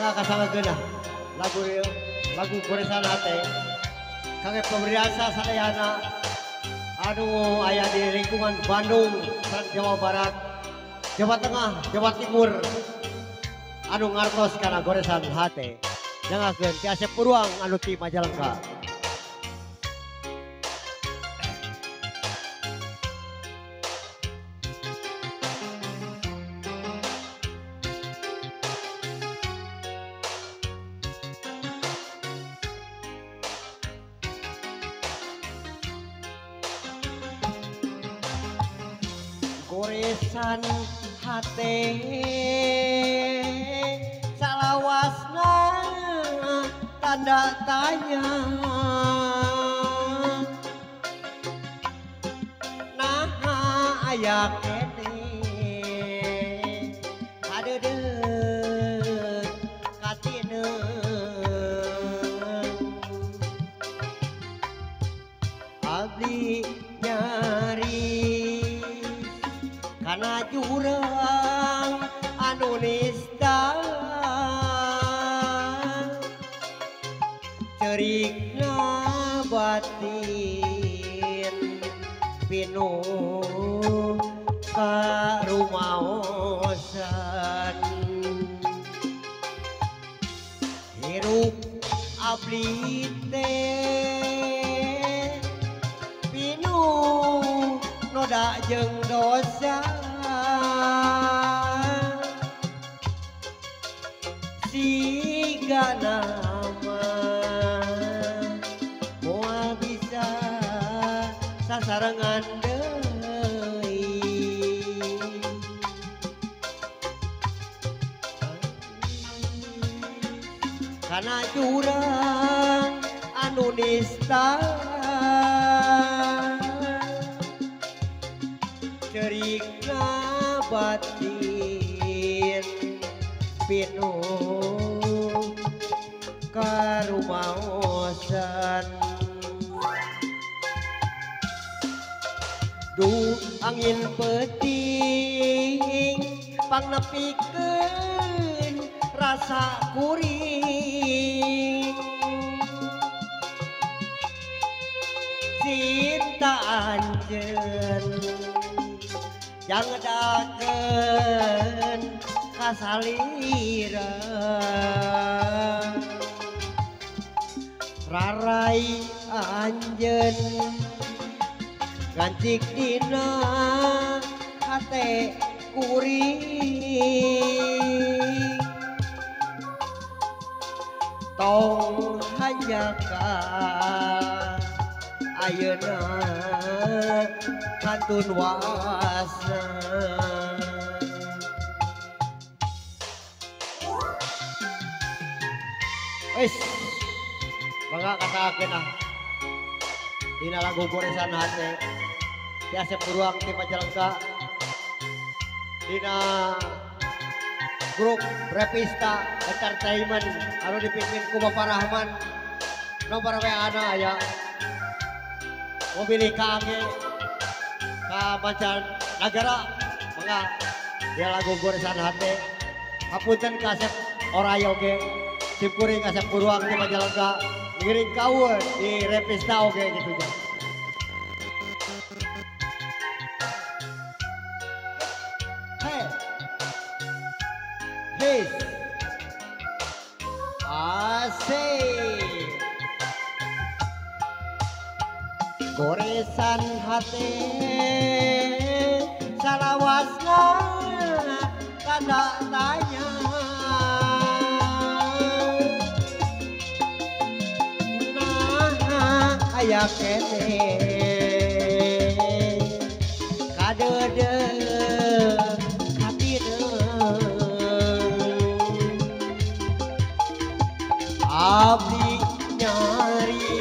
Mangga kasanggeuna lagu lagu goresan hate kangge pemirsa sadayana anu aya di lingkungan Bandung, Jawa Barat, Jawa Tengah, Jawa Timur anu ngartos kana goresan hate. Dengarkeun Ki Asep Purwang anu ti Majalengka. Goresan hate salawasna tanda tanya, nah aya kene kadeudeuh katineung abdi nyari kana jurang anu nista cerikna batin pinuh karumaosan hirup abdi teh pinuh noda jeung dosa siga nama moal bisa sasarengan deui kana jurang anu nista cerikna batin pinuh karumaosan duh angin peuting pangnepikeun rasa kuring cinta anjeun jangdakeun kasalira rarai anjeun ngancik dina hate kuring tong hanjaka ayeuna kantun wasna. Wis, mangga katakeun ah. Dina lagu goresan hate Ki Asep Purwang ti Majalengka. Dina grup Revista Entertainment anu dipimpin ku Bapak Rahman. Nomor WA-na aya. Mobil kaange ka mancanagara mangga dia lagu goresan hate. Hapunten ka Asep Oray oge. Simkuring Asep Purwang di Majalengka ngiring kaun di Revista oge gitu ya. Hey. Hey. Asik. Goresan hate salawasna tanda tanya nah aya kene kadeudeuh katineung abdi nyari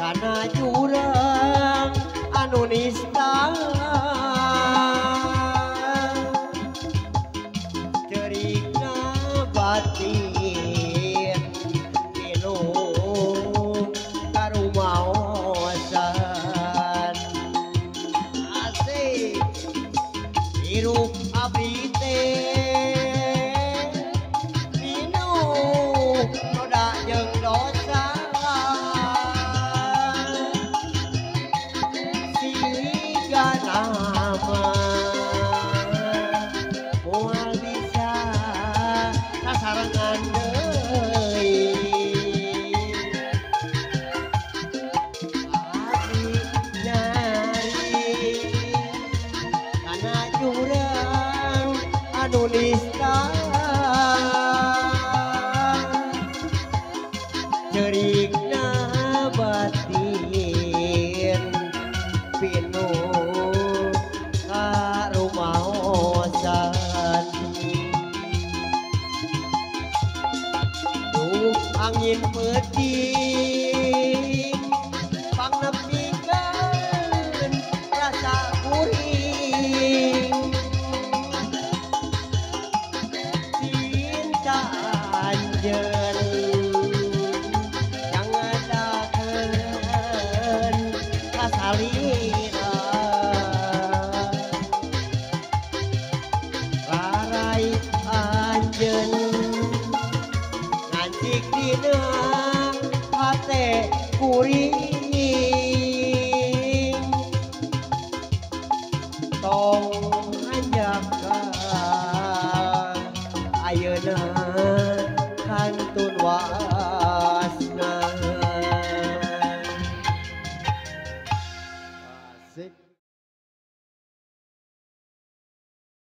kana jurang anu nista cerikna batin pinuh karumaosan asik hirup abdi teh Ayeuna kantun wae.